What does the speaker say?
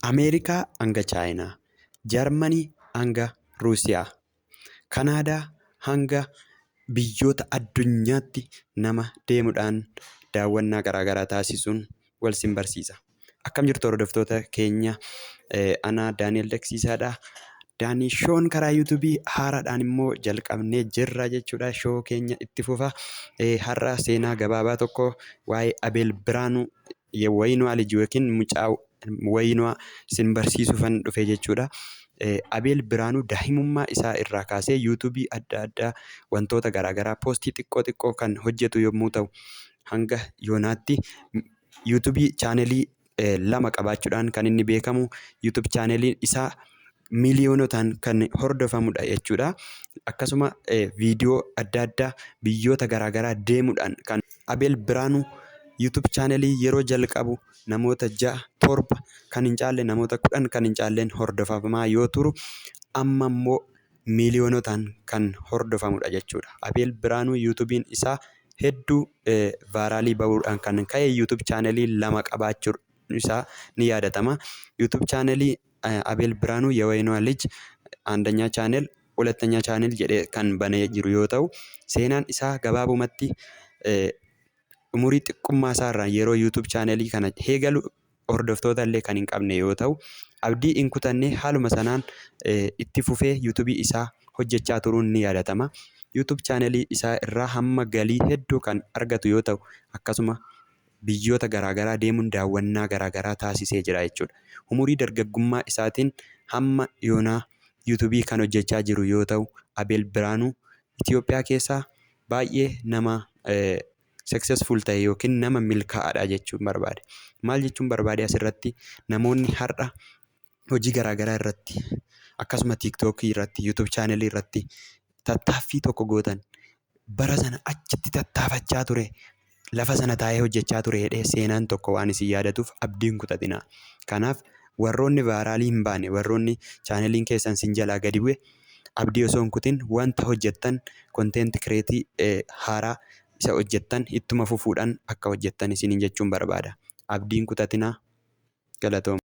Ameerikaa hanga Chaayinaa, Jarmanii hanga Ruusiyaa, Kanaadaa hanga biyyoota addunyaatti nama deemuudhaan daawwannaa garaa garaa taasisuun wal sin barsiisa. Akkam jirtu hordoftoota keenya? Ana Daani'el Daqsiisaadha. Daanii Shoon karaa YouTubeii haaraadhaan immoo jalqabnee jirra jechuudha. Show keenya itti fufa. Har'a seenaa gabaabaa tokko waa'ee Abeel Biraanuu Wayinuu Lij yookiin mucaa Wayinuu isin barsiisuufan dhufe jechuudha. Abeel Biraanuu daa'imummaa isaa irraa kaasee YouTubeii adda addaa wantoota garaagaraa postii xiqqoo xiqqoo kan hojjetu yommuu ta'u, hanga yoonaatti YouTubeii channelii lama qabaachuudhaan kan inni beekamu, YouTube channeliin isaa miiliyoonotaan kan hordofamudha jechuudha. Akkasuma viidiyoo adda addaa biyyoota garaagaraa deemuudhaan kan Abeel Biraanuu YouTube channelii yeroo jalqabu namoota ja'a, torba kan hin caalle, namoota 10 kan hin caalleen hordofamaa yoo turu, amma immoo miiliyoonotaan kan hordofamudha jechuudha. Abeel Biraanuu YouTubeiin isaa hedduu viralii bahuudhaan kan ka'e YouTube channelii lama qabaachuu isaa ni yaadatama. YouTube channelii Abeel Biraanuu የወይኗ ልጅ አንደኛ ቻኔል፣ ሁለተኛ ቻኔል jedhee kan banee jiru yoo ta'u, seenaan isaa gabaabumatti umurii xiqqummaa isaarraa yeroo YouTube channelii kana eegalu hordoftoota illee kan hin qabne yoo ta'u, abdii hin kutanne, haaluma sanaan itti fufee YouTubeii isaa hojjechaa turuun ni yaadatama. YouTube channelii isaa irraa hamma galii hedduu kan argatu yoo ta'u, akkasuma biyyoota garaagaraa deemuun daawwannaa garaagaraa taasisee jira jechuudha. Umurii dargaggummaa isaatiin hamma yoonaa YouTubeii kan hojjechaa jiru yoo ta'u, Abeel Biraanuu Itoophiyaa keessaa baay'ee nama successful ta'e yookiin nama milkaa'aadha jechuun barbaade. Maal jechuun barbaade asirratti? Namoonni har'a hojii garaagaraa irratti, akkasuma TikTokii irratti, YouTube channelii irratti tattaaffii tokko gootan, bara sana achitti tattaafachaa ture, lafa sana taa'ee hojjechaa ture jedhee seenaan tokko waan isin yaadatuuf abdii hin kutatinaa. Kanaaf warroonni viralii hin baane, warroonni channeliin keessan sin jalaa gadi bu'e, abdii osoo hin kutin wanta hojjettan, content createii haaraa isa hojjettan ittuma fufuudhaan akka hojjettan isiniin jechuun barbaada. Abdii hin kutatinaa. Galatooma.